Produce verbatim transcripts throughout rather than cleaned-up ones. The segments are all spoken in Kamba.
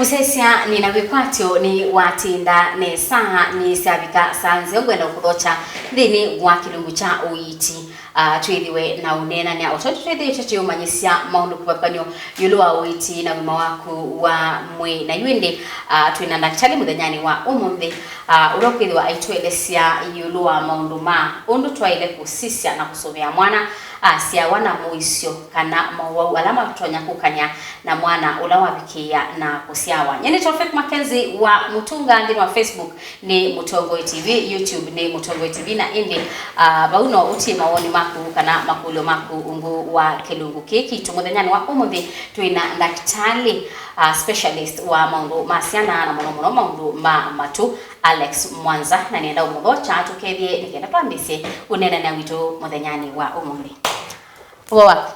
Sesya nĩ na wĩkwatyo nĩ watinda nesa nĩ syavika saa nzeo ngwenda kũthokya nthĩnĩ wa kĩlungu kya ũiiti. Ah, twĩthĩwe na ũneenany'a o tondũ twĩthĩĩtwe tũyĩũmanyĩsya maũndũ kĩvathũkany'o ĩũlũ wa ũiiti na ũima waku wa mwĩĩ. Na yu ĩndĩ, ah, twĩ na ndakĩtalĩ mũthenyanĩ wa ũmũnthĩ, ah, ũla ũkwĩthĩwa aitũelesya ĩũlũ wa maũndũ ma ũndũ twaĩle kũsisya na kũsũvĩa mwana asyawa na mũisyo kana mowau ala matonya kũkany'a na mwana ũla wavikĩĩa na kũsyawa. Nyie nĩ Tofik Mackenzie wa Mũtunga nthĩnĩ wa Facebook nĩ Mũtongoi T V, YouTube nĩ Mũtongoi T V, na ĩndĩ, ah, vau no ũtie mawoni maku kana makũlyo maku ungu wa kĩlungu kĩĩ kitũ. Mũthenyanĩ wa ũmũnthĩ twĩ na ndakĩtalĩ, ah, specialist wa maũndũ ma syana na mũno mũno maũndũ ma matũ, Alex Mwanza, na nĩenda ũmũthokya tũkethye nĩ kenda twambĩsye ũneenany'a witũ mũthenyanĩ wa ũmũnthĩ. Ũvoo waku?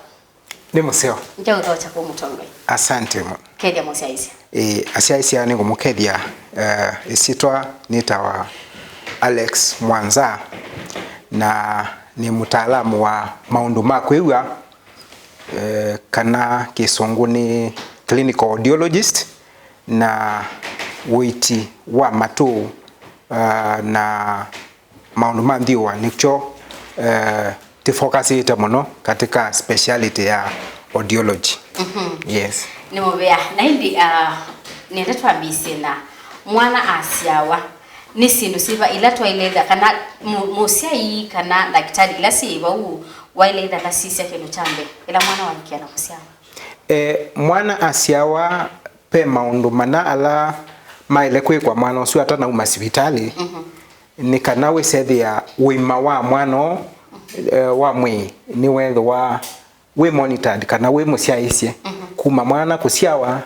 Nĩ mũseo. Nĩkyaũthokya kũu Mũtongoi. Asante mũno. Kethya mũsyaĩĩsya. Ĩĩ, asyaĩĩsya nĩngũmũkethya. Eh, ĩsyĩtwa nĩtawa Alex Mwanza, na nĩ mũtaalamu wa maũndũ ma kwĩw'a, eh, kana kĩsũngũ nĩ clinical audiologist, na ũiiti wa matũ, ah, na maũndũ ma nthiũa nĩkyo, eh, tĩfokasĩte mũno katika speciality ya audiology. Mhm. Yes. Nĩ mũvea. Na ĩndĩ, ah, nĩenda twambĩĩsye na mwana asyawa, nĩ syĩndũ syĩva ila twaĩle ĩtha, kana mũ-, mũsyai kana ndakĩtalĩ ila syĩ vau waĩle ĩtha ndasisya kĩndũ kya mbee ĩla mwana wavikĩa na kũsyawa? Eh, mwana asyawa, ve maũndũ mana ala maĩle kwĩkwa mwana ũsu atanauma sivitalĩ, mhm, nĩ kana wĩsethĩa ũima wa mwana ũũ, eh, wa mwĩĩ nĩwethĩwa wĩ monitored kana wĩ mũsyaĩĩsye, mhm, kuma mwana kũsyawa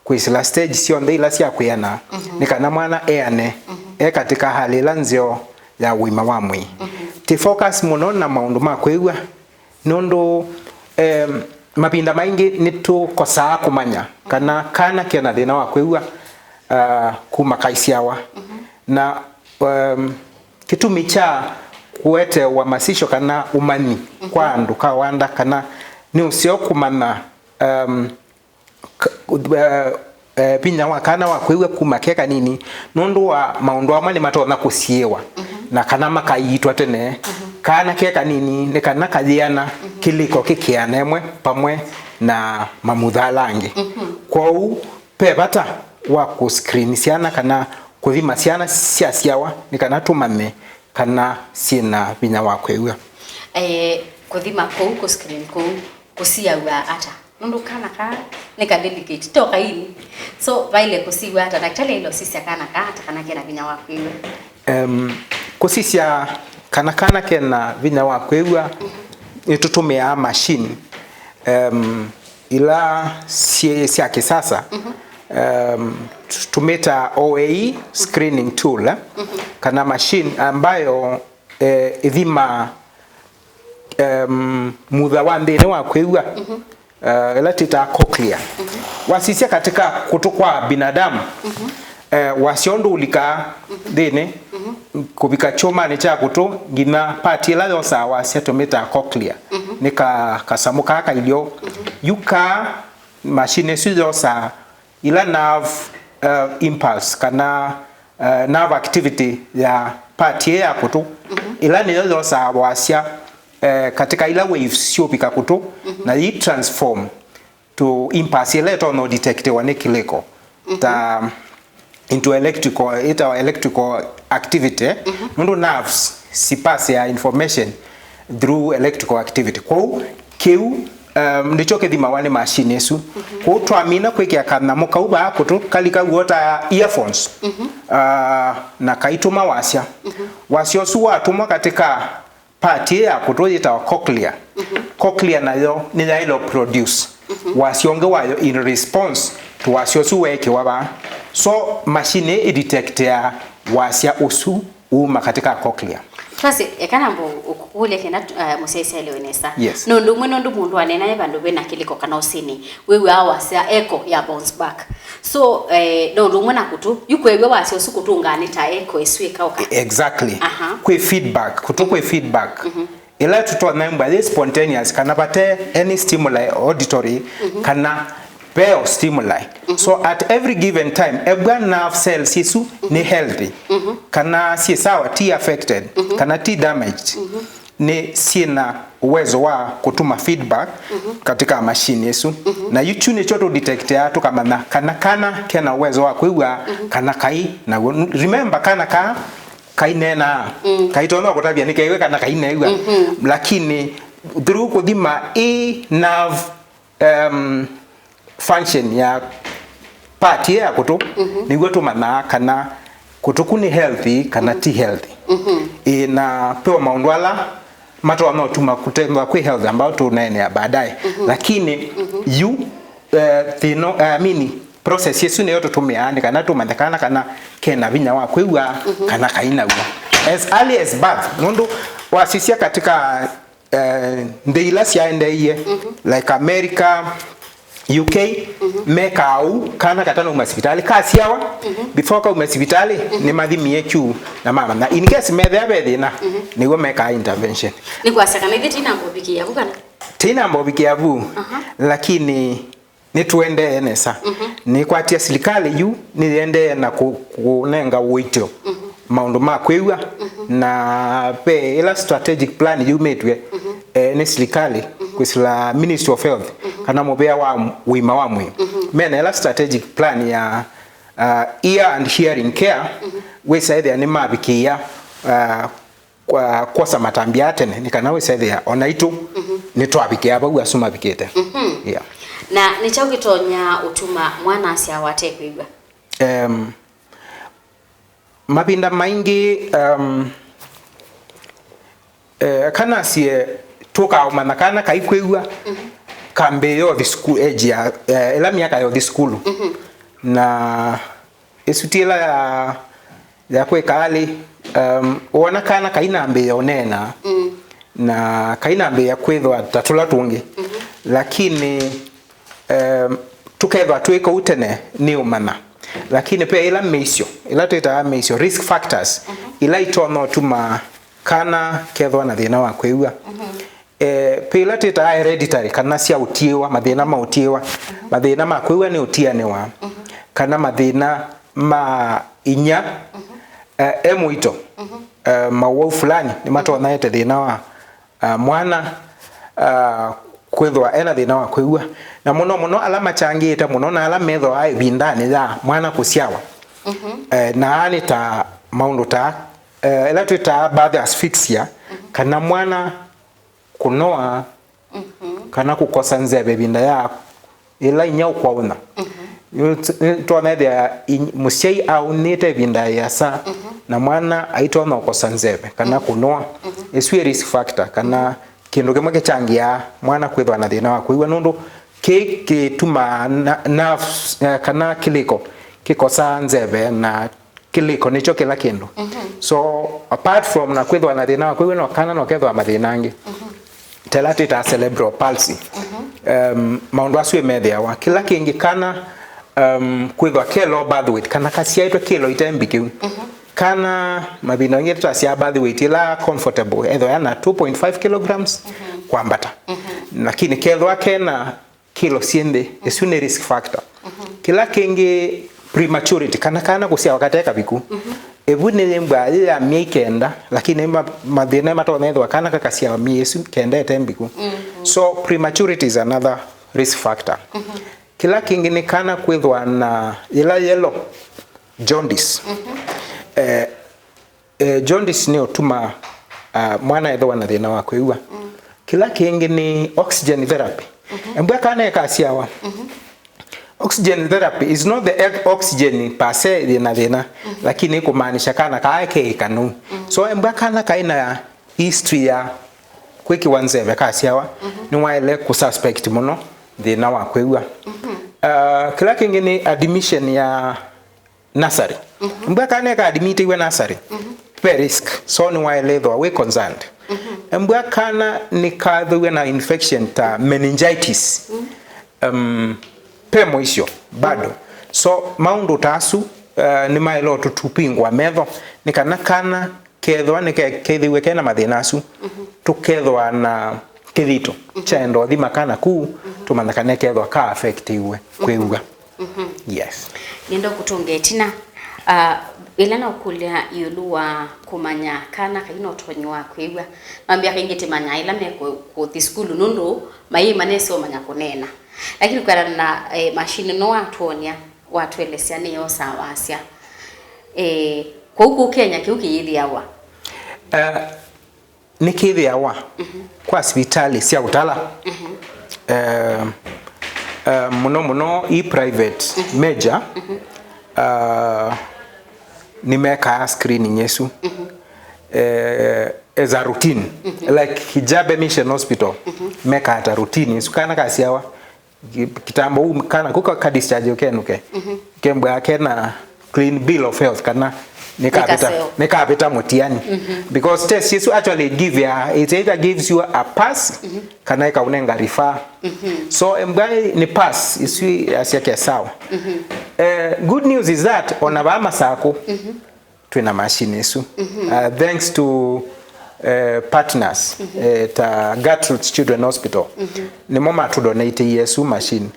kwĩsĩla stage syonthe ila sya kwĩana, mhm, nĩ kana mwana eane, mhm, e katika hali ĩla nzeo ya ũima wa mwĩĩ. Mhm. Tĩ focus mũno na maũndũ ma kwĩw'a, nũndũ, em, mavinda maingĩ nĩtũkosaa kũmanya kana kana kena thĩna wa kwĩw'a, ah, kuma kaisyawa. Mhm. Na, em, kĩtumi kya kũete ũamasisyo kana ũmanyi, mhm, kwa andũ kawanda kana nĩ ũseo kũmanya, em, k-, eh, eh, vinya wa kana wa kwĩw'a kuma ke kanini, nũndũ wa maũndũ amwe nĩmatonya kũsiĩĩwa, mhm, na kana makaiitwa tene. Mhm. Kana ke kanini nĩ kana kayĩana, mhm, kĩlĩko kĩkĩana ĩmwe vamwe na mamutha ala angĩ. Mhm. Kwoou, ve vata wa kũscreen syana kana kũthima syana syasyawa nĩ kana tũmanye kana syĩ na vinya wa kwĩw'a. Eh, kũthima kũu, kũscreen kũu, kũsiaw'a ata? Nũndũ kana kaa nĩ ka delicate, to kaini. So, vaĩle kũsiw'a ata? Ndakĩtalĩ aĩle ũsisya kana kaa ata kana kena vinya wa kwĩw'a? Em, kũsisya kana kana kena vinya wa kwĩw'a, mhm, nĩtũtũmĩaa machine, em, ila syĩ sya kĩsasa, mhm, em, tũmĩtaa O A E screening tool, eh, mhm, kana machine ambayo, eh, ĩthimaa, em, mutha wa nthĩnĩ wa kwĩw'a, mhm, eh, ĩla twĩtaa cochlea. Mhm. Wasisya katika kũtũ kwa binadamu, mhm, eh, wasya ũndũ ũlikaa, mhm, nthĩnĩ, mhm, kũvika kyũmanĩ kya kũtũ nginya part ĩla yosaa wasya tũmĩtaa cochlea. Mhm. Nĩ ka-, kasamũ kaa kailyo. Mhm. Yu kaa machine ĩsu yosaa ila nerve, uh, impulse kana, uh, nerve activity ya part ĩĩ ya kũtũ, mhm, ĩla nĩyo yosaa wasya, uh, katika ila waves syũvika kũtũ, mhm, na yi transform to impulse ĩla ĩtonya ũdetectiwa nĩ kĩlĩko, mhm, ta into electrical, ĩtawa electrical activity, mhm, nũndũ nerves sipasĩaa information through electrical activity. Kwoou kĩu, um, nĩkyo kĩthimawa nĩ machine ĩsu. Mhm. Kwoou twamina kwĩkĩa kanyamũ kau vaa kũtũ kalika w'o ta earphones, mhm, uh, na kaitũma wasya. Mhm. Wasya ũsu watũmwa katika part ĩĩ ya kũtũ yĩtawa cochlea. Mhm. Cochlea nayo nĩyaĩle produce, mhm, wasya ũngĩ wayo in response to wasya ũsu weekĩwa vaa. So, machine ĩdetectea wasya ũsu uuma katika cochlea. Twasye, eka namba ũkũlya kenda, uh, mũsyaĩĩsya aelewe nesa. Yes. Nũndũ ũmwe nũndũ mũndũ aneena e vandũ vena kĩlĩko kana ũsĩnĩ, wĩw'aa wasya echo ya bounce back. So, eh, no ũndũ ũmwe na kũtũ, yu kwew'a wasya ũsu kũtũngaa nĩ ta echo ĩsu ĩkaũka. Exactly. Aha. Kwĩ feedback, kũtũ kwĩ feedback. Mhm. Ĩla tũtonya ĩmbwa yĩ spontaneous, kana vate any stimuli auditory, mhm, kana veo stimuli. So at every given time, embwa nerve cells isu nĩ healthy, kana syĩ sawa, ti affected, kana ti damaged, nĩ syĩ na uwezo wa kũtuma feedback katika machine isu. Na yu kyu nĩkyo tũ detectea, tũkamanya kana kana kena uwezo wa kwĩw'a kana kai naw'o. Remember, kana kaa kaineenaa, kaitonya kũtavya nĩ kew'e kana kainew'a, lakini through kũthima ĩ nerve, um, function ya part ĩyo ya kũtũ, nĩw'o tũmanyaa kana kũtũ ku nĩ healthy kana ti healthy. Ĩ, na peo maũndũ ala matonya ũtuma kũtethwa kwĩ healthy ambao tũneenea baadaye. Lakini yu, eh, thĩno, eh, I mean, process ĩsu nĩyo tũtũmĩaa nĩ kana tũmanye kana kana kena vinya wa kwĩw'a kana kainaw'o as early as birth, nũndũ wasisya katika eh, nthĩ ila syaendeeie, like America, U K, mekaa ũu, kana katanauma sivitalĩ kasyawa, before kauma sivitalĩ, nĩmathimie kyu na mamanya. In case methĩa ve thĩna, nĩw'o mekaa intervention. Nĩ kwasya kana ithyĩ tinamba ũvikĩa vu kana? Tinamba ũvikĩa vu, lakini nĩtũendee nesa. Nĩkwatia silikalĩ yu nĩyendee na kũ-, kũnenga ũito maũndũ ma kwĩw'a, na ve ĩla strategic plan yumĩtw'e, eh, nĩ silikalĩ kwĩsĩla Ministry of Health, kana mũvĩa wa ũima wa mwĩĩ, mena ĩla strategic plan ya, uh, ear and hearing care, wĩsa ĩthĩa nĩmavikĩĩa, uh, kwa, kwosa matambya tene, nĩ kana wĩsethĩa o naitũ nĩtwavikĩa vau asu mavikĩte. Yeah. Na nĩ kyaũ kĩtonya ũtuma mwana asyawa ate kwĩw'a? Em, mavinda maingĩ, em, eh, kana sie tũkaũmanya kana kaikwĩw'a kambĩĩa ũthi sukulu, age ya, eh, ĩla myaka ya ũthi sukulu. Na ĩsu ti ĩla ya, ya kwĩka alĩ, um, wona kana kainambĩĩa ũneena, na kainambĩĩa kwĩthwa ta tũla tũngĩ. Lakini, um, tũkethwa twĩ kũu tene nĩ ũmanya. Lakini ve ĩla mĩisyo, ĩla twĩtaa mĩisyo, risk factors, ila itonya ũtuma kana kethwa na thĩna wa kwĩw'a. Eh, ve ila twĩtaa hereditary, kana sya ũtiĩwa, mathĩna ma ũtiĩwa, mathĩna ma kwĩw'a nĩ ũtianĩwa, kana mathĩna ma inyia, eh, e mũito, eh, mawau fulani nĩmatonya ete thĩna wa, ah, mwana, ah, kwĩthwa ena thĩna wa kwĩw'a. Na mũno mũno ala machangĩĩte mũno na ala methĩawa ĩvindanĩ ya mwana kũsyawa. Eh, na aa nĩ ta maũndũ ta, eh, ĩla twĩtaa birth asphyxia, kana mwana kũnoa, kana kũkosa nzeve ĩvinda ya ĩla inyia ũkwaũna. Nĩtwonethĩa mũsyai aũnĩte ĩvinda ĩasa, na mwana aitonya ũkosa nzeve kana kũnoa. Ĩsu ĩ risk factor kana kĩndũ kĩmwe kĩchangĩaa mwana kwĩthwa na thĩna wa kwĩw'a, nũndũ kĩĩ kĩtumaa na-, nerves, eh, kana kĩlĩko kĩkosaa nzeve na kĩlĩko nĩkyo kĩla kĩndũ. So, apart from na kwĩthwa na thĩna wa kwĩw'a, no kana no kethwa mathĩna angĩ. Ta ĩla twĩtaa cerebral palsy. Um, maũndũ asu ĩmethĩawa. Kĩla kĩngĩ kana, um, kwĩthwa ke low birth weight, kana kasyaĩtwe kĩlo ite mbikĩu. Kana mavinda angĩ tũtasyaa birth weight ĩla comfortable, ethwa yana two point five kilograms kwambata. Lakini kethwa kena kĩlo syĩ nthĩ, ĩsu nĩ risk factor. Kĩla kĩngĩ, prematurity, kana kana kũsyawa kate kaviku. Ĩvu nĩyĩmbwa yĩ ya myei kenda, lakini ma-, mathĩna matonya ethĩwa kana kakasyawa myei ĩsu kenda ĩte mbiku. So prematurity is another risk factor. Kĩla kĩngĩ nĩ kana kwĩthwa na yĩla yellow, jaundice. Eh, Eh, jaundice nĩ ũtuma, ah, mwana ethĩwa na thĩna wa kwĩw'a. Kĩla kĩngĩ nĩ oxygen therapy. Embwa kana ekasyawa. Oxygen therapy is not the ex-, oxygen per se yĩna thĩna, lakini ĩkũmaanisha kana kaa ke ĩkanu. So embwa kana kaina history ya kwĩkĩwa nzeve kasyawa, nĩwaĩle kũsuspect mũno thĩna wa kwĩw'a. Ah, kĩla kĩngĩ nĩ admission ya nursery. Embwa kana eka admitiwe nursery, ve risk, so nĩwaĩle ĩthĩwa wĩ concerned. Embwa kana nĩkathĩwe na infection ta meningitis, um, ve mũisyo bado. So maũndũ ta asu, uh, nĩmaĩle ũtũtupingwa metho, nĩ kana kana kethĩwa nĩkethĩwe kena mathĩna asu, tũkethĩwa na kĩthito kya enda ũthima kana kũu, tũmanya kana kethwa ka affectiwe kwĩw'a. Yes. Nĩenda kũtũnga ĩtina, ah, ĩla nakũlya ĩũlũ wa kũmanya kana kai na ũtonyi wa kwĩw'a, nambĩa kaingĩ tĩmanyaa ĩla mekũthi sukulu nũndũ mayĩma nesa ũmanya kũneena. Lakini kwĩanana na, eh, machine ĩno watwony'a, watũelesya nĩyosaa wasya. Eh, kwoou kũu Kenya kĩu kĩyĩthĩawa? Eh, nĩkĩthĩawa kwa sivitalĩ sya ũtala. Eh, eh, mũno mũno i private major, eh, nĩmekaa screening ĩsu, eh, as a routine. Like Kijabe Mission Hospital, mekaa ta routine ĩsu. Kana kasyawa, ki-, kitambo ũu kana kũka ka discharge ũkenũke. Kembwa kena clean bill of health kana nĩkavĩta, nĩkavĩta mũtiani. Because test ĩsu actually it give ya, it either gives you a pass kana ĩkaũnenga refer. So embwa nĩ pass ĩsu yasya ke sawa. Eh, good news is that ona vaa Masakũ twĩna machine ĩsu. Uh, thanks to, eh, partners, eh, ta Gertrude's Children Hospital. Nĩmo matũdonateie ĩsu machine.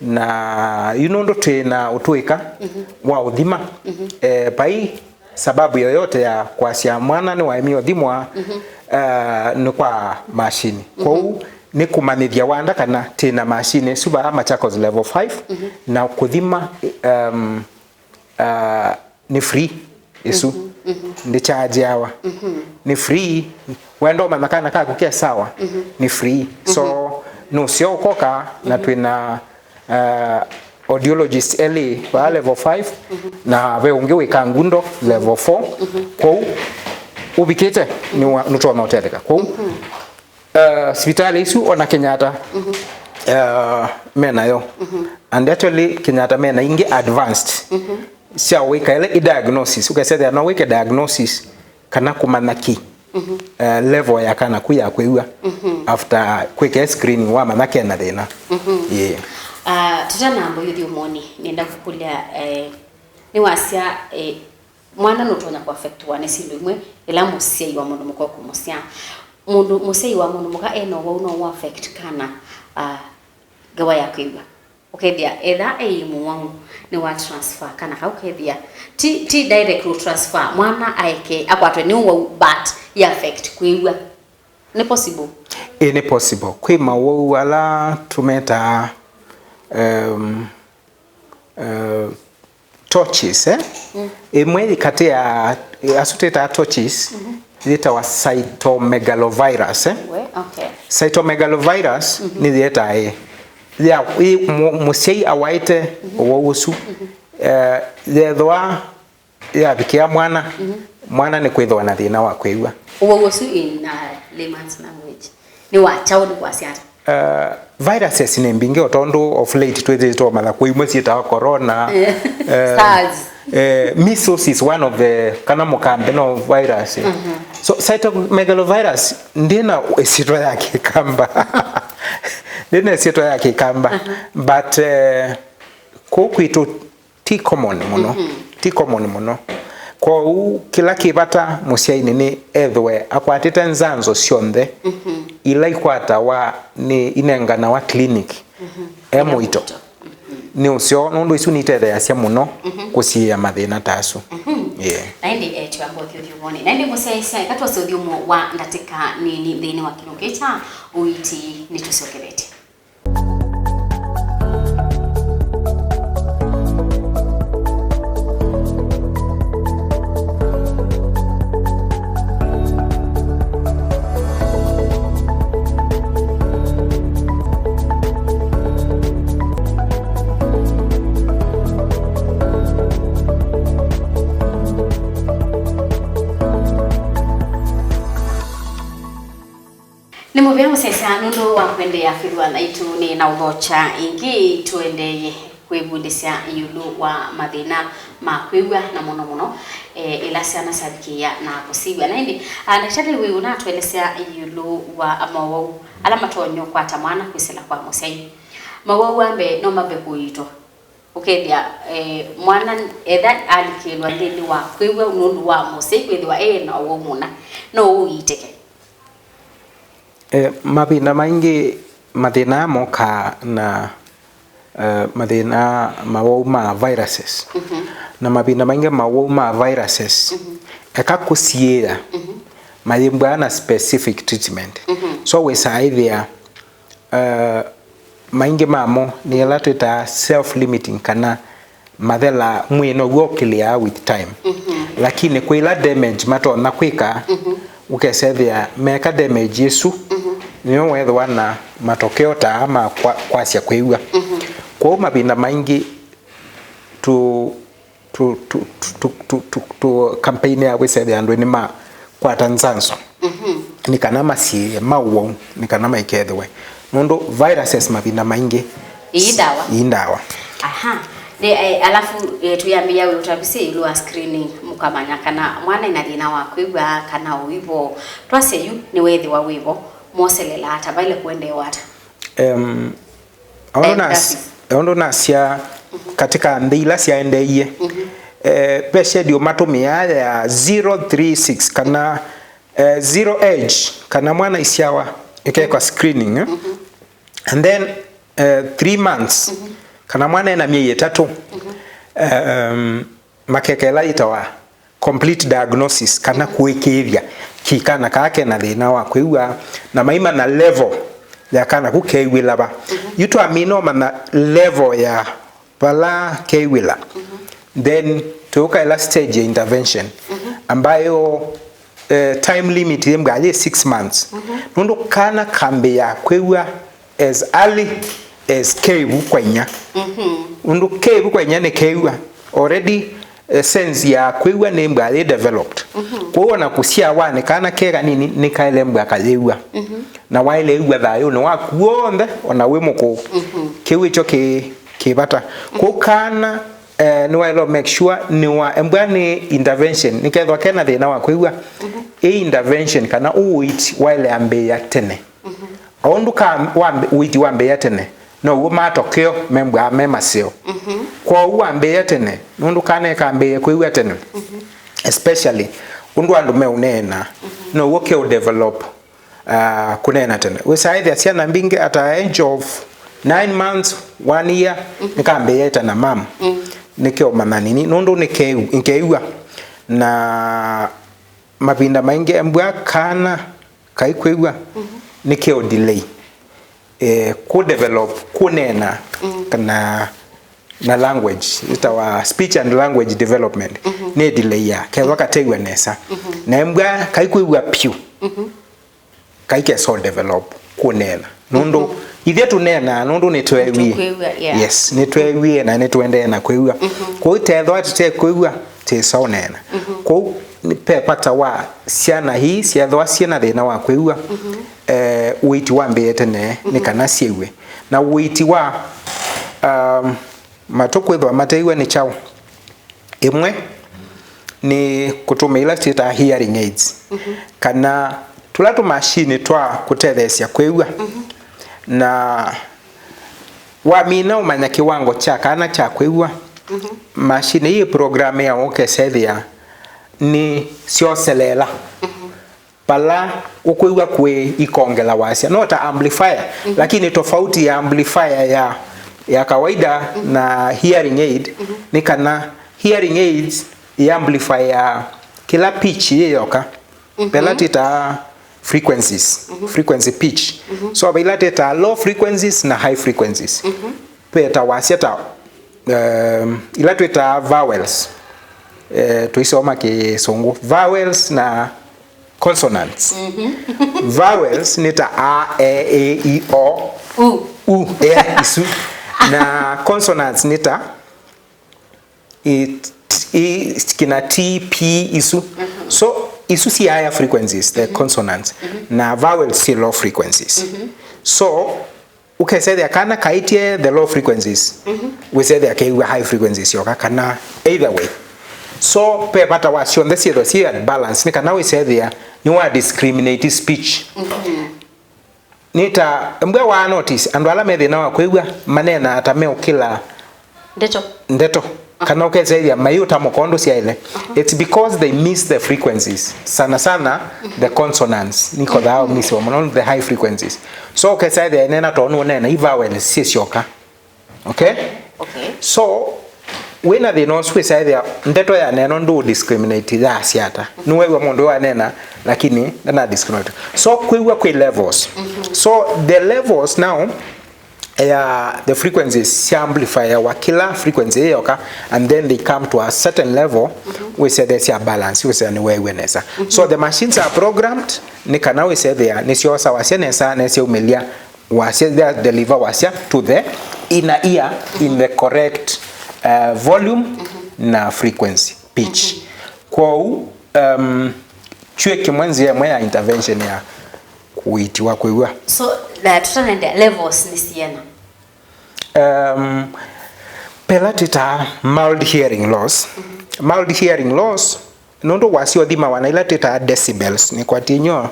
Na yu nũndũ twĩna ũtũĩka wa ũthima, eh, vai sababu yoyote ya kwasya mwana nĩwaemie ũthimwa, eh, nĩ kwa machine. Kwoou nĩ kũmanyĩthya wanda kana twĩna machine ĩsu vaa Machakos Level five, na kũthima, um, ah, nĩ free ĩsu. Ndĩchargeawa. Nĩ free. Wenda ũmanya kana kaku ke sawa, nĩ free. So nũseo ũkoka na twĩna, ah, audiologist elĩ vaa Level five, na ve ũngĩ wĩ Kangundo Level four. Kwoou ũvikĩte nĩwa-, nũtonya ũtetheka. Kwoou Uh, sivitalĩ isu ona Kenyatta, uh, menayo. And actually Kenyatta mena ingĩ advanced sya wĩka ĩla i diagnosis, ũkesethĩa no wĩke diagnosis kana kũmanya ki, uh, level ya kana ku ya kwĩw'a after kwĩke screening wamanya kena thĩna. Yeah. Uh, tũtanamba ũyũthi ũmoni, nĩenda kũkũlya, eh, nĩwasya, eh, mwana nũtonya kũaffectwa nĩ syĩndũ imwe ĩla mũsyai wa mũndũ mũka ũkũmũsyaa. Mũndũ, mũsyai wa mũndũ mũka ena ũwau no ũaffect kana, ah, ngewa ya kwĩw'a. Ũkethĩa etha ei mũwau nĩ wa transfer kana kau kethĩa ti, ti direct ũ transfer mwana aeke akwatwe nĩ ũwau but ya affect kwĩw'a. Nĩ possible? Ĩ, nĩ possible. Kwĩ mawau ala tũmetaa, um, uh, torches, eh? Ĩmwe katĩ ya asu twĩtaa torches yĩtawa cytomegalovirus, eh? We, okay. Cytomegalovirus nĩyĩetae ya, ĩ, mũ-, mũsyai awaĩte ũwau ũsu, eh, yethwa yavikĩa mwana, mwana nĩ kwĩthĩwa na thĩna wa kwĩw'a. Ũwau ũsu in, uh, layman's language nĩ wa kyaũ, nĩ kwasya ata? Uh, viruses nĩ mbingĩ o tondũ of late twĩthĩĩtwe ũmanya kwĩ imwe syĩtawa corona, eh, SARS. Eh, measles is one of the, kana mũkambe no virus. So cytomegalovirus ndĩna ĩsyĩtwa ya Kĩkamba. Ndĩna ĩsyĩtwa ya Kĩkamba. But, eh, kũu kwitũ ti common mũno. Ti common mũno. Kwoou kĩla kĩ vata mũsyainĩ nĩ ethĩwe akwatĩte nzanzo syonthe ila ikwatawa nĩ inenganawa clinic e mũito. Nĩ ũseo nũndũ isu nitetheeasya mũno kũsiĩĩa mathĩna ta asu. Yeah. Na ĩndĩ, eh, twamba ũthi ũthyũmũonĩ. Na ĩndĩ mũsyaĩĩsya, eka twose ũthyũmũo wa ndatĩka nini nthĩnĩ wa kĩlungu kĩĩ kya ũiiti nĩtũsyokevetye. Nĩ mũvea mũsyaĩĩsya nũndũ wa kũendeea kwĩthĩwa naitũ. Nĩ na ũthokya ĩngĩ tũendeeye kwĩvundĩsya ĩũlũ wa mathĩna ma kwĩw'a, na mũno mũno, eh, ĩla syana syavikĩĩa na kũsiw'a. Na ĩndĩ, ah, ndakĩtalĩ wĩ ũnatũelesya ĩũlũ wa mawau ala matonya ũkwata mwana kwĩsĩla kwa mũsyai. Mawau wa mbee no mambe kũiitwa. Ũkethĩa, eh, mwana etha alikĩlwa nthĩnĩ wa kwĩw'a nũndũ wa mũsyai kwĩthĩwa e na ũwau mũna, no ũiitĩke. Eh, mavinda maingĩ mathĩna aya mokaa na, eh, mathĩna mawau ma viruses. Na mavinda maingĩ mawau ma viruses, eka kũsiĩĩa, mayĩmbwaa na specific treatment. So wĩsaa ĩthĩa, eh, maingĩ mamo nĩ ĩla twĩtaa self limiting, kana mathela mwĩĩ now'o ũkĩlĩaa with time. Lakini kwĩ ĩla damage matonya kwĩka, ũkesethĩa meka damage ĩsu, nĩyo weethĩwa na matokeo ta aa ma kwa- kwasya kwĩw'a. Kwoou mavinda maingĩ tu tu, tu, tu, tu, tu, tu, tu campaign ya kwĩsethĩa andũ nĩmakwata nzanzo, nĩ kana masiĩĩe, ma ũwau, nĩ kana maikethĩwe. Nũndũ viruses mavinda maingĩ ii ndawa. Ii ndawa. Aha. Nĩ, eh, alafu, eh, tũyambĩĩa wĩ ũtavĩsye ĩũlũ wa screening, mũkamanya kana mwana ena thĩna wa kwĩw'a kana ũivo. Twasya yu nĩwethĩwa wĩvo, mwoselela ata, vaile kũendeewa ata? Em, Aũndũ nas- aũndũ nasya katika nthĩ ila syaendeeie, eh, ve schedule matũmĩaa ya zero three six, kana, eh, zero age, kana mwana isyawa ĩkekwa screening, eh? And then, eh, three months, kana mwana ena myei ĩtatũ, em, makeka ĩla yĩtawa complete diagnosis, kana kũĩkĩĩthya ki kana kaa kena thĩna wa kwĩw'a, na maimanya level ya kana ku kew'ĩla va. Yu twamina ũmanya level ya vala kew'ĩla, then tũkaela stage ya intervention, ambayo, eh, time limit yĩmbwa yĩ six months. Nũndũ kana kambĩĩa kwĩw'a as early as keivu kwa inya. Ũndũ keivu kwa inya nĩ keiw'a already, eh, sense ya kwĩw'a nĩ mbwa yĩ developed. Kwoou ona kũsyawa nĩ kana ke kanini nĩ kaelembwa kayĩw'a. Na waĩle ĩw'a thayũnĩ waku w'onthe ona wĩ mũkũũ. Kĩu ĩkyo kĩ kĩ vata. Kwoou kana, eh, nĩwaĩle make sure nĩwa embwa nĩ intervention nĩkethwa kena thĩna wa kwĩw'a. Ĩ intervention kana ũiti waĩle ambĩĩa tene. O ũndũ ka wambe- ũiti wambĩĩa tene, now'o matokeo membwaa me maseo. Kwoou wambĩĩa tene, nũndũ kana ĩkambĩĩe kwĩw'a tene, especially ũndũ andũ meũneena, now'o keũdevelop, ah, kũneena tene. Wĩsaa ĩthĩa syana mbingĩ at a age of nine months, one year, nĩkambĩĩa ĩta na mam. Nĩkeũmanya nini, nũndũ nĩkeu- nĩkeiw'a. Na mavinda maingĩ embwa kana kaikwĩw'a, nĩkeo delay, eh, kũ develop, kũneena, kana na language, ĩtawa speech and language development, nĩ delay ya kethwa katew'a nesa. Na embwa kaikwĩw'a pyũ, kaikesa develop kũneena. Nũndũ ithyĩ tũneenaa nũndũ nĩtweewie. Tũkwĩw'a, yeah. Yes, nĩtweewie na nĩtũendee na kwĩw'a. Kwoou tethwa tũtekwĩw'a, tĩsa ũneena. Kwoou nĩ- ve vata wa syana ii syethwa syĩ na thĩna wa kwĩw'a, eh, ũiti wambĩĩe tene nĩ kana syĩw'e. Na ũiti wa, um, matũ kwĩthwa mateiw'a nĩ kyaũ? Ĩmwe nĩ kũtũmĩa ila twĩtaa hearing aids, kana tũla tũmashini twa kũtetheesya kwĩw'a. Na wamina ũmanya kĩwango kya kana kya kwĩw'a, mashini ii ĩprogramĩawa ũkesethĩa nĩ syoseleela vala ũkwĩw'a kwĩ ikongela wasya, no ta amplifier, lakini tofauti ya amplifier ya, ya kawaida na hearing aid nĩ kana hearing aids i amplify ya kĩla pitch yĩ yoka. Vela twĩtaa frequencies, frequency pitch. So vaila twĩtaa low frequencies na high frequencies. Veta wasya ta, um, ila twĩtaa vowels, eh, tũisoma Kĩsũngũ. Vowels na consonants. Vowels nĩ ta a, e, ĩ, i, o, u, e, isu. Na consonants nĩ ta i, t- i, kina t, p, isu. So isu si higher frequencies, the consonants. Na vowels si low frequencies. So ũkesethĩa kana kaĩtye the low frequencies, wĩsethĩa keĩw'a high frequencies yoka kana either way. So ve vata wa syonthe syĩthwa syĩ at balance nĩ kana wĩsethĩa nĩwa discriminate speech. Nĩ ta mbwa wa notice andũ ala me thĩna wa kwĩw'a maneenaa ta meũkĩla ndeto. Ndeto. Kana ũkesa ĩthĩa mayĩũtamũka ũndũ syaĩle. It's because they miss the frequencies. Sana sana the consonants. Nĩkothaa ũmisiwa mũno the high frequencies. So ũkesa ĩthĩa ĩneena tondũ nũneena i vowel syĩsyoka. Okay? Okay. So wĩna thĩna ũsu wĩsa ĩthĩa ndeto ya neno ndũ discriminate yasya ata. Nĩwew'a mũndũ wanena lakini ndana discriminate. So kwĩw'a kwĩ levels. So the levels now ya the frequencies sya amplify wa kila frequency ĩyoka, and then they come to a certain level wĩsethesya balance wĩsea nĩweew'e nesa. So the machines are programmed nĩ kana wĩsethĩa nĩsyosa wasya nesa nesyaumĩlya wasya, they deliver wasya to the inner ear in the correct uh, volume na frequency pitch. Kwoou um, kyuĩ kĩmwe nzĩa ĩmwe ya intervention ya kũitiwa kwĩw'a. So na tũtanendea levels nĩ siena? Um, pela twĩtaa mild hearing loss. Mild hearing loss nũndũ wasya ũthimawa na ila twĩtaa decibels nĩkwatie nyoo.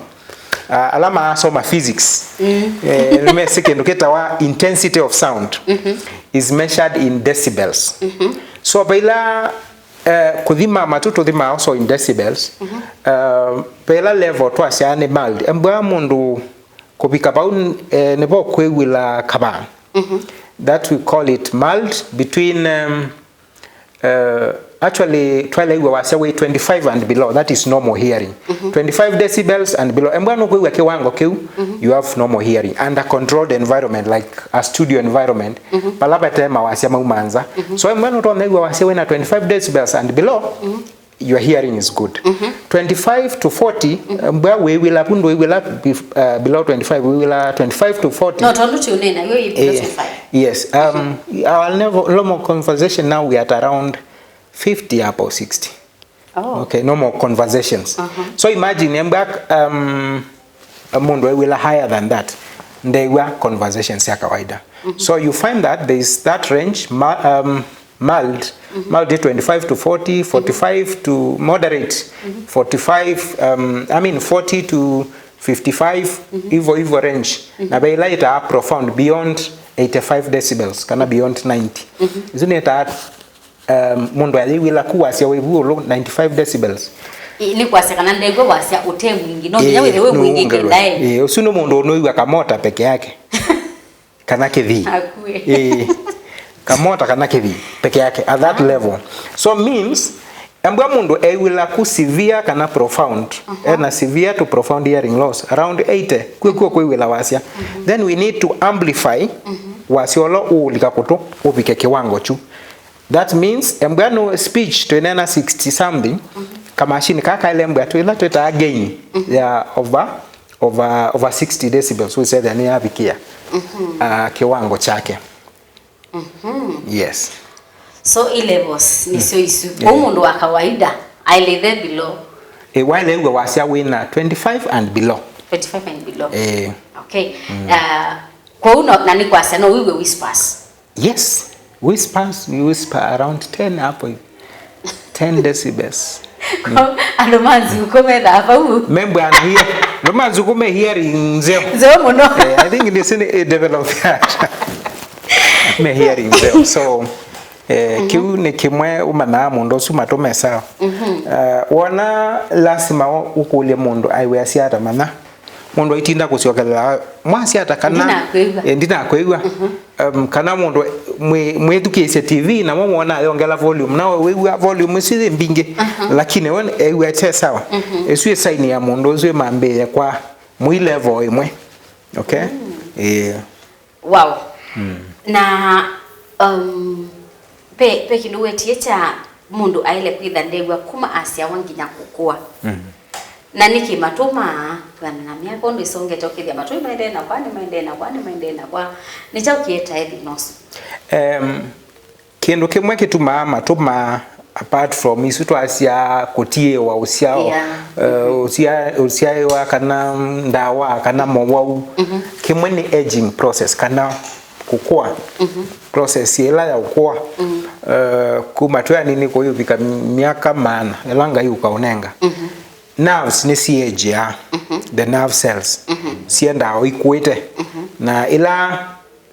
Uh, ala maasoma physics mm. eh, mesĩ kĩndũ kĩtawa intensity of sound mm -hmm. is measured in decibels mm -hmm. So vaila uh, kũthima matũ tũthimaa also in decibels mm -hmm. uh, vaila level twasyaa nĩ mild embwa mũndũ kũvika vau eh, nĩvo kwĩw'ĩla kavaa mm -hmm. That we call it mild between um, Uh, actually twaleew'a wasya wĩ twenty-five and below, that is normal hearing. Mm -hmm. twenty-five decibels and below, embwa nũkwĩw'a kĩwango kĩu mm -hmm. You have normal hearing under controlled environment like a studio environment mm -hmm. Vala vate mawasya maumanza mm -hmm. So embwa nũtonew'a wasya wĩna twenty-five decibels and below mm -hmm. Your hearing is good mm -hmm. twenty-five to forty mm -hmm. Mbwa wĩw'ĩla vu ndwĩw'ĩla uh, below twenty-five, wĩw'ĩla twenty-five to forty. No tondũ tiũnena yo ĩ below twenty-five. Yes. Um, our level, normal conversation now we are at around fifty up or sixty. Oh. Okay, normal conversations. Uh -huh. So imagine embwa um, mũndũ ew'ĩla higher than that ndew'a conversations ya kawaida. Mm -hmm. So you find that there is that range ma, um, mild mm -hmm. Mild twenty-five to forty, forty-five to moderate mm -hmm. forty-five um, I mean forty to fifty-five mm -hmm. Hivyo hivyo range mm -hmm. Na vaila ĩtaa profound beyond eighty-five decibels kana beyond ninety mm -hmm. Isu nĩtaa um, mũndũ ayĩw'ĩla ku wasya wĩ vu ũlũ ninety-five decibels. Nĩ kwasya kana ndew'a wasya ũte mwingĩ no nginya wĩthĩwe wĩ mwingĩ kendae. Ũsu nĩ mũndũ ũnũĩw'a kamota peke yake. Kana kĩthii. Ĩĩ. Kamota kana kĩthii peke yake at that level. So means embwa mũndũ ew'ĩla ku severe kana profound ena severe to profound hearing loss around eighty kwĩkw'o kwĩw'ĩla wasya, then we need to amplify wasya ũla ũũlika kũtũ ũvike kĩwango kyu. That means embwa no speech twĩneena sixty something, kamashini kaa kaĩle embwa twĩla twĩtaa gain ya over over, over sixty decibels wĩsethĩa nĩyavikĩa uh, kĩwango kyake. Yes. So i levels nĩsyo isu. Kwoou mũndũ wa kawaida ailithe below. Ĩ, waĩle ĩw'a wasya wĩna twenty-five and below. Twenty-five and below. Ĩ. Okay. Uh, kwoou no, na nĩ kwasya no wĩw'e whispers. Yes, whispers, you whisper around ten hapo hivi. Ten decibels. Andũ ma Nzukũ methaa vau. Membwa na hiya. Andũ ma Nzukũ me hearing nzeo. Nzeo mũno. Eh, I think this in a develop that. Me hearing nzeo. So eh, kĩu nĩ kĩmwe ũmanyaa mũndũ ũsu matũ me sawa. Eh, wona lasima ũkũlye mũndũ aiwĩa siata mana. Mũndũ aitinda kũsyokelela mwasya ata kana ndinakwĩw'a. Eh, ndinakwĩw'a. Um, kana mũndũ mwĩ- mwĩthukĩĩsye T V namo mwona ayongela volume nawe wĩw'a volume isu yĩ mbingĩ. Lakini we ew'a te sawa. Ĩsu ĩ saini ya mũndũ ũsu ĩmambĩĩe kwa mũi level ĩmwe. Okay. Ĩĩ. Wow. Na um, pe, pe kĩndũ wetie kya mũndũ aĩle kwĩtha ndew'a kuma asyawa nginya kũkũa. Na nĩkĩ matũmaa kwĩana na myaka ũndũ ĩsongete ũkĩthĩa matũ nĩmaendee na kwa, nĩmaendee na kwa, nĩmaendee na kwa? Nĩ kyaũ kĩetae thĩna ũsu? Em, kĩndũ kĩmwe kĩtumaa matũmaa, apart from isu twasya kũtiĩwa ũsyao, yeah, eh, ũsya- ũsyaĩwa kana ndawa kana mowau, kĩmwe nĩ aging process kana kũkũa, process ĩla ya ũkũa, eh, kuma twĩ anini kũyũvika myaka maana ĩla Ngai ũkaũnenga. Nerves nĩsiĩngyeaa, the nerve cells, siendaa o ikũĩte, na ĩla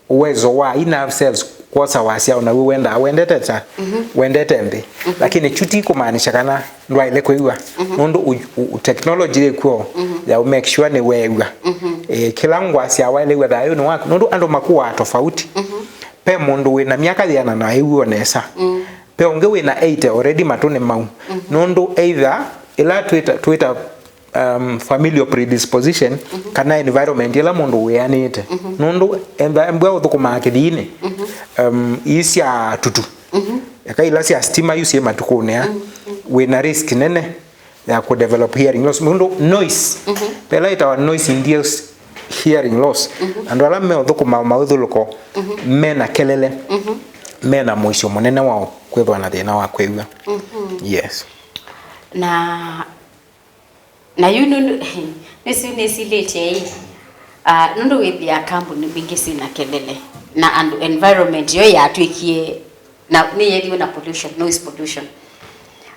uwezo wa i nerve cells Kwosa wasya o naw'o wendaa, wendete ta, wendete nthĩ. Lakini kyu ti kũmaanisha kana ndwaĩle kwĩw'a. Nũndũ u, u, technology yĩ kw'o ya ũ make sure nĩ weew'a. Eh, kĩla ngwasya waĩle wĩw'a thayũnĩ waku. Nũndũ andũ makũaa tofauti. Ve mũndũ wĩ na myaka yĩana na ew'o nesa. Ve ũngĩ wĩ na eighty already matũ nĩ mau. Nũndũ either ĩla twĩta, twĩta um, familial predisposition, kana environment ĩla mũndũ wĩanĩte. Nũndũ embwa ũthũkũmaa kĩthiinĩ, um, ii sya tutu, eka ila sya stima yu syĩ matukũnĩ aa, wĩ na risk nene ya kũ develop hearing loss. Nũndũ noise, ve ĩla ĩtawa noise induced hearing loss. Andũ ala meũthũkũma maũthũlũko mena kelele, mena mũisyo mũnene wa kwĩthwa na thĩna wa kwĩw'a. Yes. Na Na yu nũndũ nĩsĩ nĩsilĩtye ĩ, ah, nũndũ wĩthĩa kambuni mbingĩ syĩna kelele na andũ, environment yo yatw'ĩkie na nĩyethiwe na pollution, noise pollution.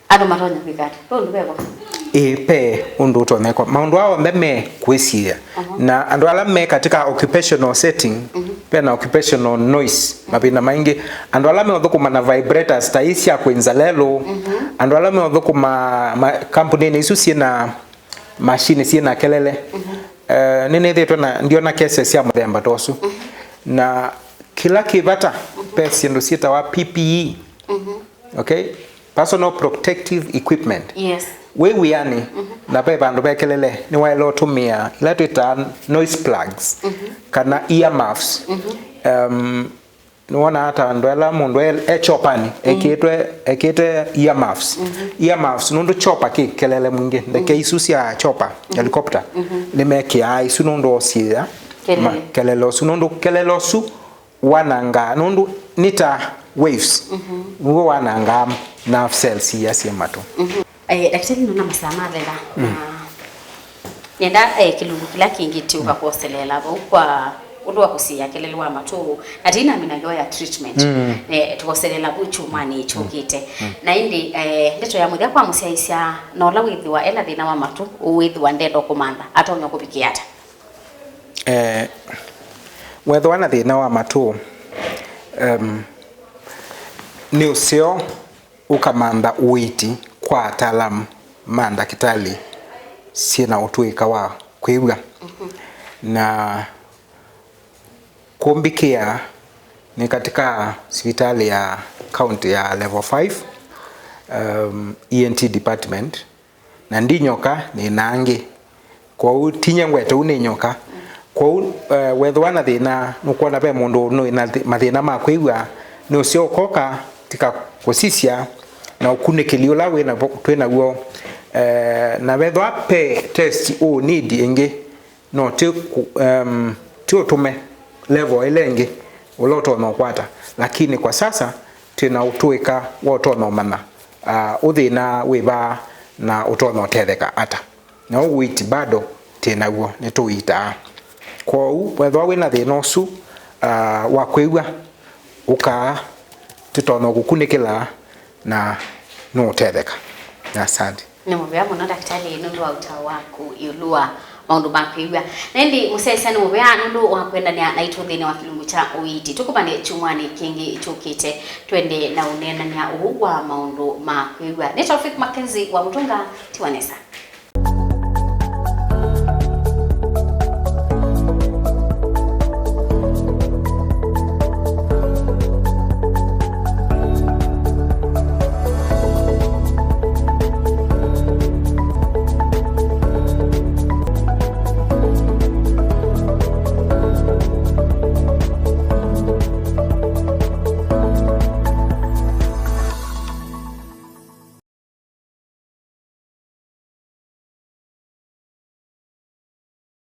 Andũ matonya kwĩka ata? Ve ũndũ veva? Ĩ, ve ũndũ ũtonyeka. Maũndũ aa onthe me kwĩsiĩa. Na andũ ala me katika occupational setting, ve na occupational noise. Mavinda maingĩ andũ ala meũthũkũma na vibrators ta ii sya kwĩnza lelũ, andũ ala meũthũkũma ma, kampunĩnĩ isu syĩ na mashini syĩ na kelele, eh, nĩnĩthĩtwe na ndiona cases sya mũthemba ta ũsu. Na kĩla kĩ vata, ve syĩndũ syĩtawa P P E, okay? Personal protective equipment. Yes. Wĩ wĩanĩ na ve vandũ ve kelele, nĩwaĩle ũtũmĩa ila twĩtaa noise plugs kana earmuffs. Um, nĩwonaa ta andũ ala mũndũ e, e chopanĩ ekĩtwe, ekĩte earmuffs. Earmuffs nũndũ chopa kĩ kelele mwingĩ, ndeke isu sya chopa, helicopter, nĩmekĩaa isu nũndũ wa ũsiĩĩa kelele ũsu, nũndũ kelele ũsu wanangaa, nũndũ nĩ ta waves, nĩw'o wanangaa nerve cells ila syĩ matũ. Eh, ndakitali, nona masaa mathela na nenda eh, kĩlungu kĩla kĩngĩ tiũka kwoseleela vau kwa ũndũ wa kũsiĩa kelele wa matũ, na tĩinamina ngewa ya treatment. Eh, tũkoseleela vau kyumwanĩ kyũkĩte. Na ĩndĩ eh, ndeto ya mũthya kwa mũsyaĩĩsya na ũla wĩthĩwa ena thĩna wa matũ, ũwĩthĩwa ndenda kũmantha, atonya kũvikĩa ata? Eh, wethĩwa na thĩna wa matũ, em, nĩ ũseo ũkamantha ũiiti kwa ataalamu ma ndakĩtalĩ syĩ na ũtũĩka wa kwĩw'a. Na kũmbikĩa nĩ katika sivitalĩ ya kaunti ya Level five, um, E N T department, na ndi nyoka, nĩ na angĩ. Kwoou tinya ngwete ũu nĩ nyoka. Kwoou, eh, wethĩwa na thĩna, nũkwona ve mũndũ nũĩ na thĩ-, mathĩna ma kwĩw'a, nĩ ũseo ũkoka, tika kũsisya na ũkunĩkĩli ũla wĩ na, twĩ naw'o. Eh, na vethĩwa ve test ũ need ĩngĩ, no ti kũ-, em, ti ũtũme level ĩla ĩngĩ ũla ũtonya ũkwata, lakini kwa sasa twĩ na ũtũĩka wa ũtonya ũmanya, ah, ũthĩna wĩ va na ũtonya ũtetheka ata. Na ũiiti bado twĩ naw'o, nĩtũiitaa. Kwoou wethĩwa wĩ na thĩna ũsu, ah, wa kwĩw'a, ũkaa, tũtonya kũkunĩkĩla na nũũtetheka. Asante. Nĩ mũvea mũno, ndakĩtalĩ, nũndũ wa ũtao waku ĩũlũ wa maũndũ ma kwĩw'a. Na ĩndĩ mũsyaĩĩsya nĩ mũvea nũndũ wa kũendanĩa naitũ nthĩnĩ wa kĩlungu kya ũiiti. Tũkomane kyumwanĩ kĩngĩ kyũkĩte, twende na ũneenany'a ũu wa maũndũ ma kwĩw'a. Nĩ Taufik Mackenzie wa Mũtũnga, tiwa nesa.